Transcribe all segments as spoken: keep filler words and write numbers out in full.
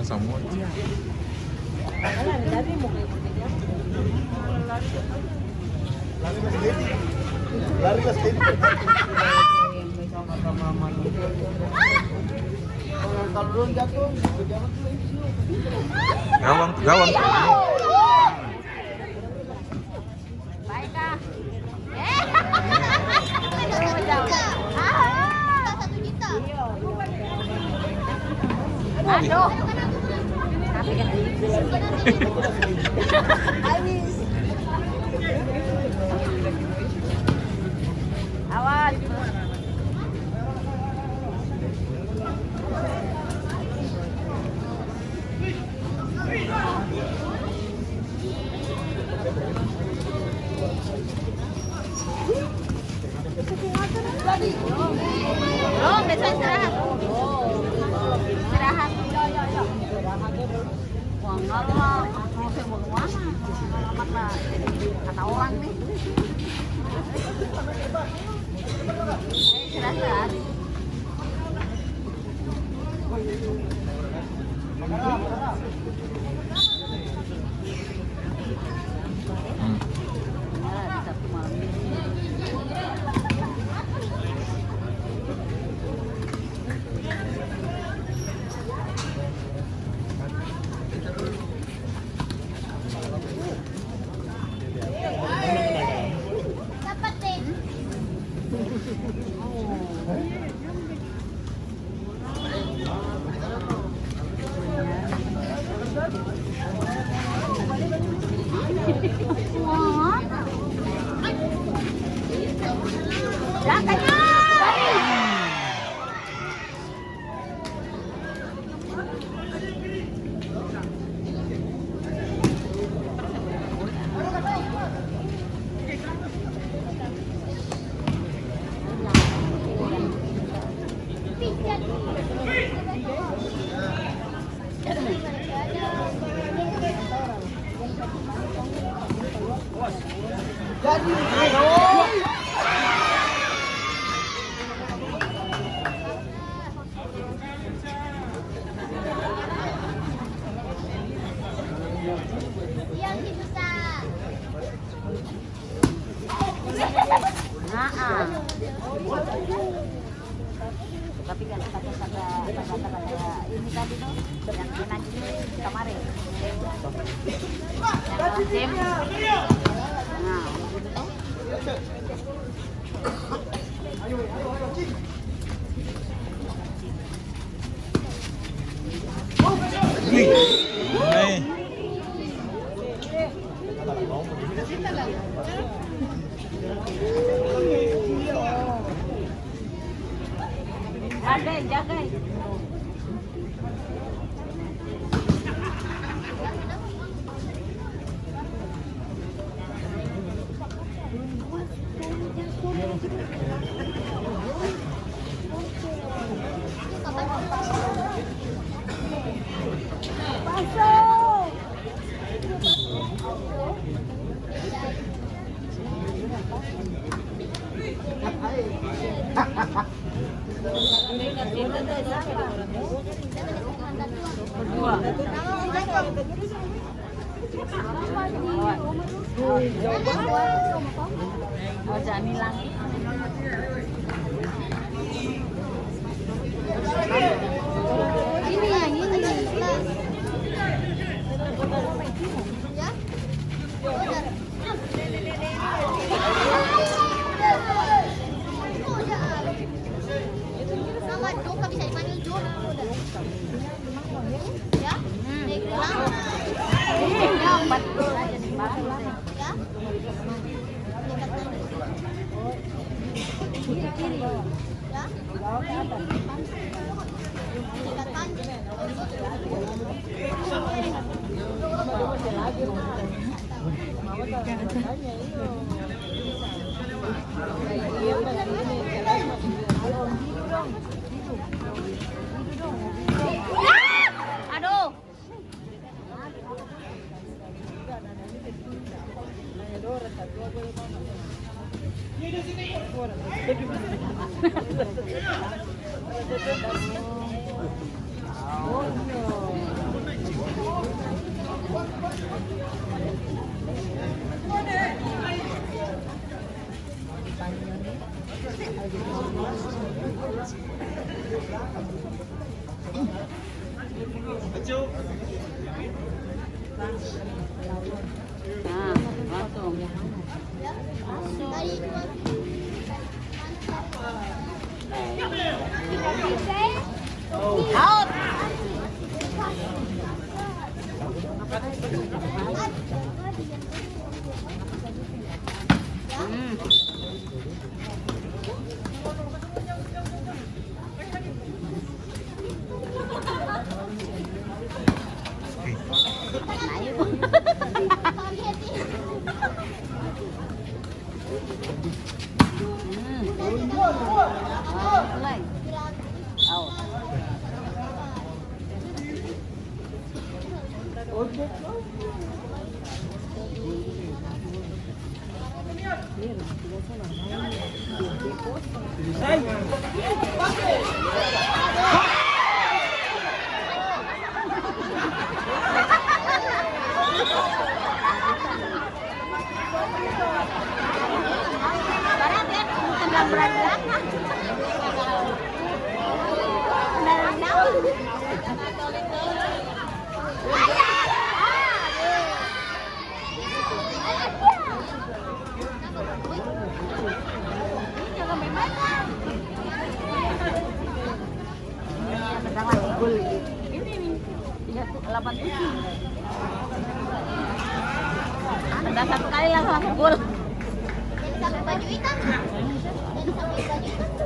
Semua. Gawang, gawang. Baik, Kak. Eh. Aduh. Habis. Awas. Belum, besok istirahat. Istirahat. Wah, enggak lah. Mau saya mau kemana? Alamat lah. Kata orang nih. Istirahat. Aa. Tapi kan kata, kata, kata, kata ini tadi tuh, yang enak ini kemarin. Yang James. Nah, gitu tuh. Wih. Hei. Jaga, jaga. Oh, Jani lagi. Ini yang ini. Ya? Aduh. Nah, langsung. Out. Hmm. Ini nih, tiga tu-, delapan tujuh. Ada satu kali langsung aku gol. Jadi satu baju hitam. Jadi satu baju hitam.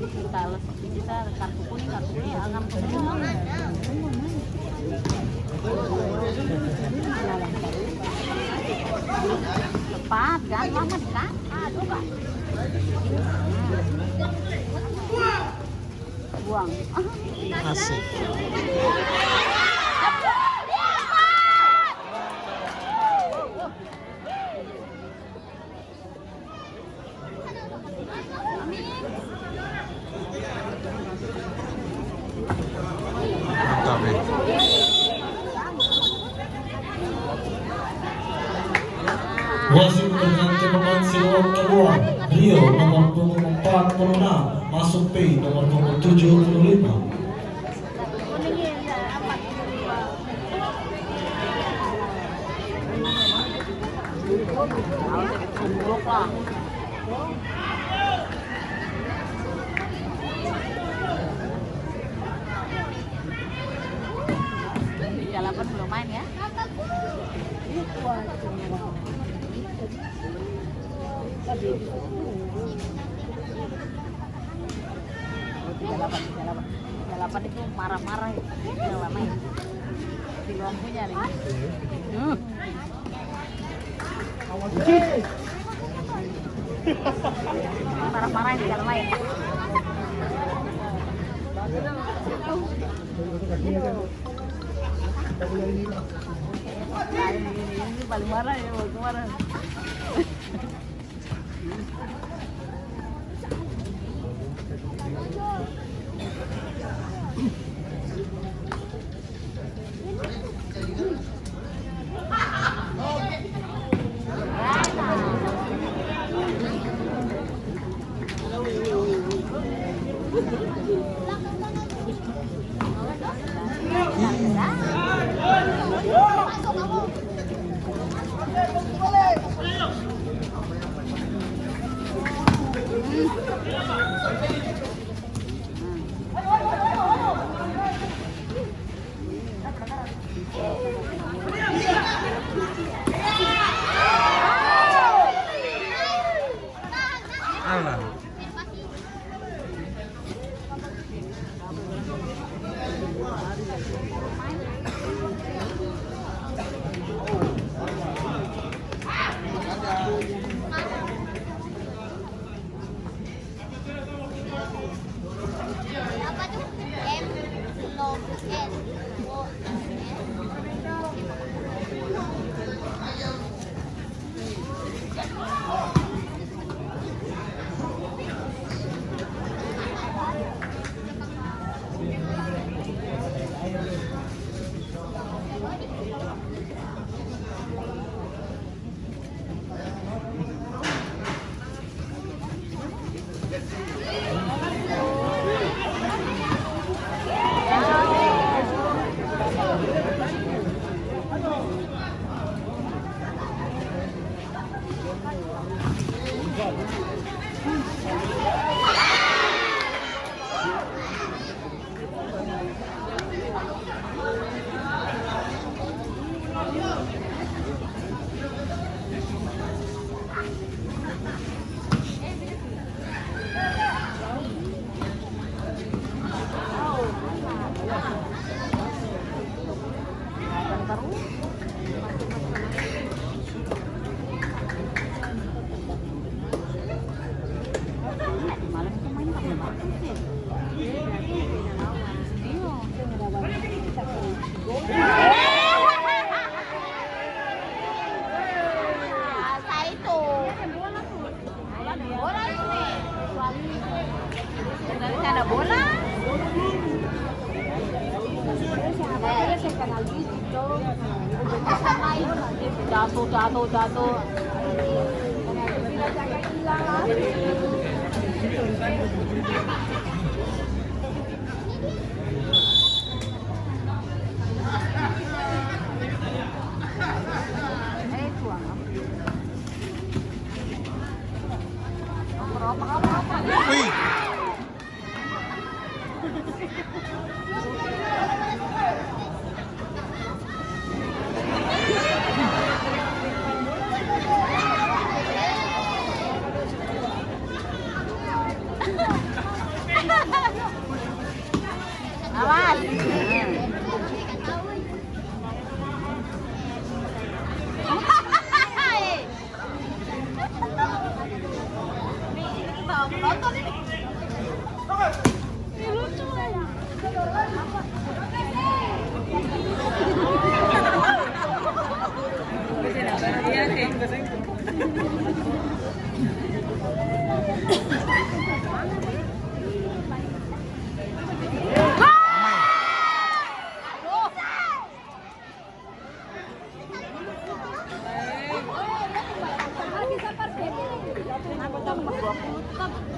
Kita, kita kartu kuning, kartu kuning, angam kuning. Cepat, kan? Lama, kan? Aduh, Kak. Buang. Asik. Wasit berganti pemain si babak kedua, Rio nomor punggung empat puluh enam, masuk P nomor punggung tujuh puluh lima. Delapan belum main ya? Tiga delapan, tiga delapan. Tiga delapan itu marah-marah itu. Tiga delapan itu. Di luar punya nih. Hmm. Marah-marah yang tidak main. Nah, ini, ini, ini paling marah ya, paling marah. Alah. Bola ini. Bola ini. Ada bola. Jatuh, jatuh, jatuh. Wih. Awas.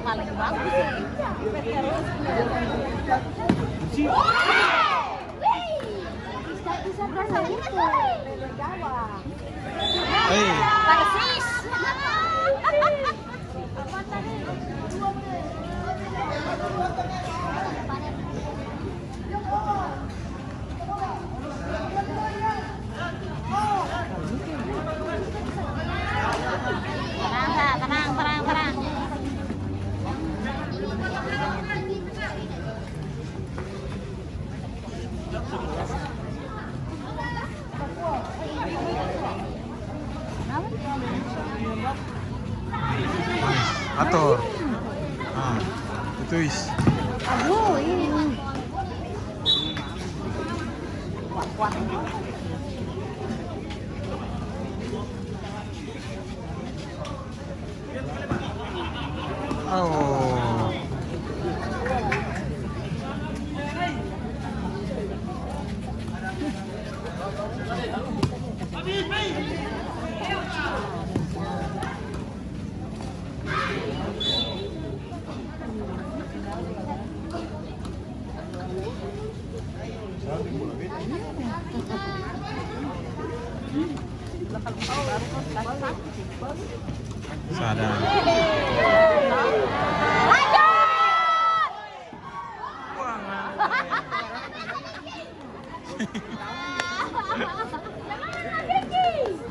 Paling bagus ini. Hei. Persis. Ator. Ah, itu is. Oh. Sadar.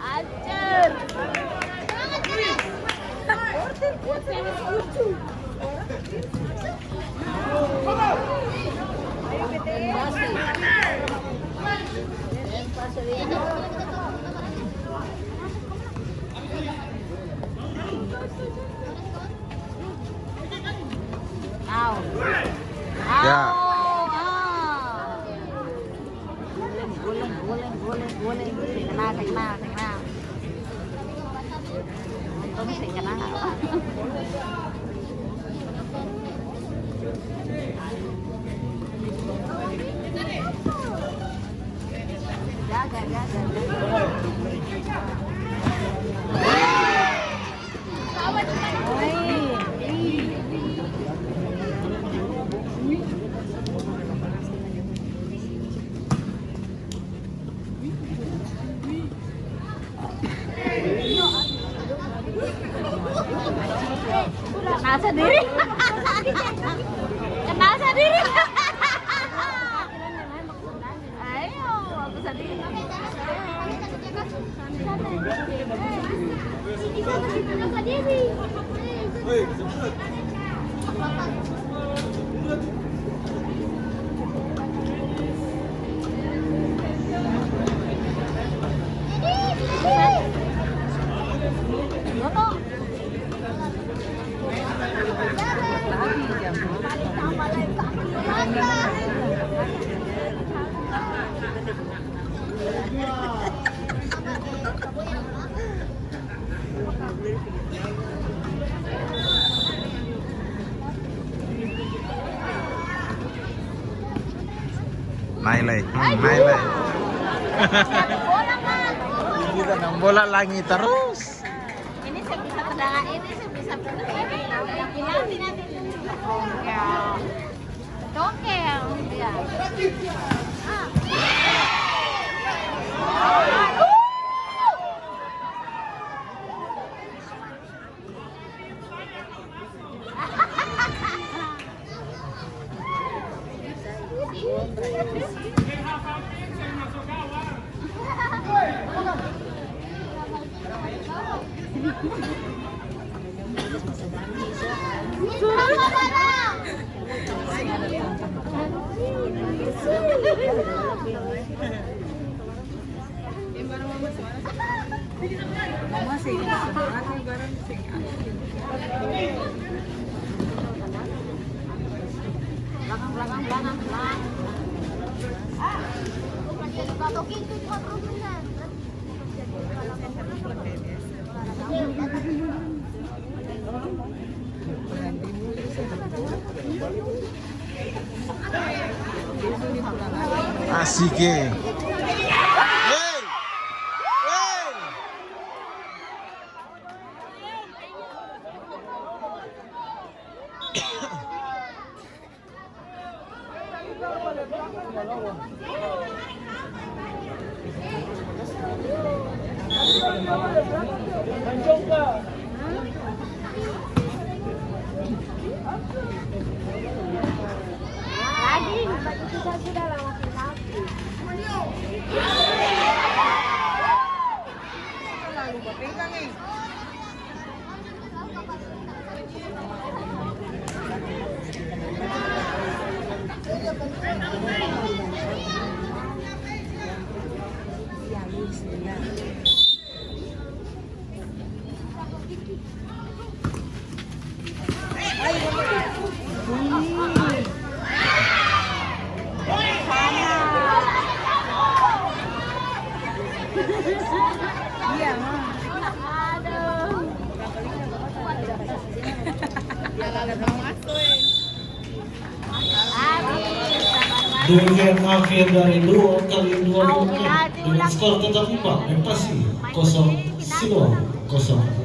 Hancur. Au. Ya. Au, au. Guling, guling, guling, guling, guling. Seng kenal, seng kenal, seng kenal. Untung seng kenal. Jaga, jaga, jaga. Kenal sendiri. Kenal sendiri. Ayo, aku sendiri. Nae lai, hmm, nae lai. Ini tanang bola langi tarus. Ini seng bisa tendangan, ini seng bisa tendangan. Ini, ini, ini, ini. Tongkel, iya. Asik e. Hei! Hei! Demikian akhir dari dua kali dua puluh menit dengan skor tetap imbang, Persi kosong, Siloam kosong.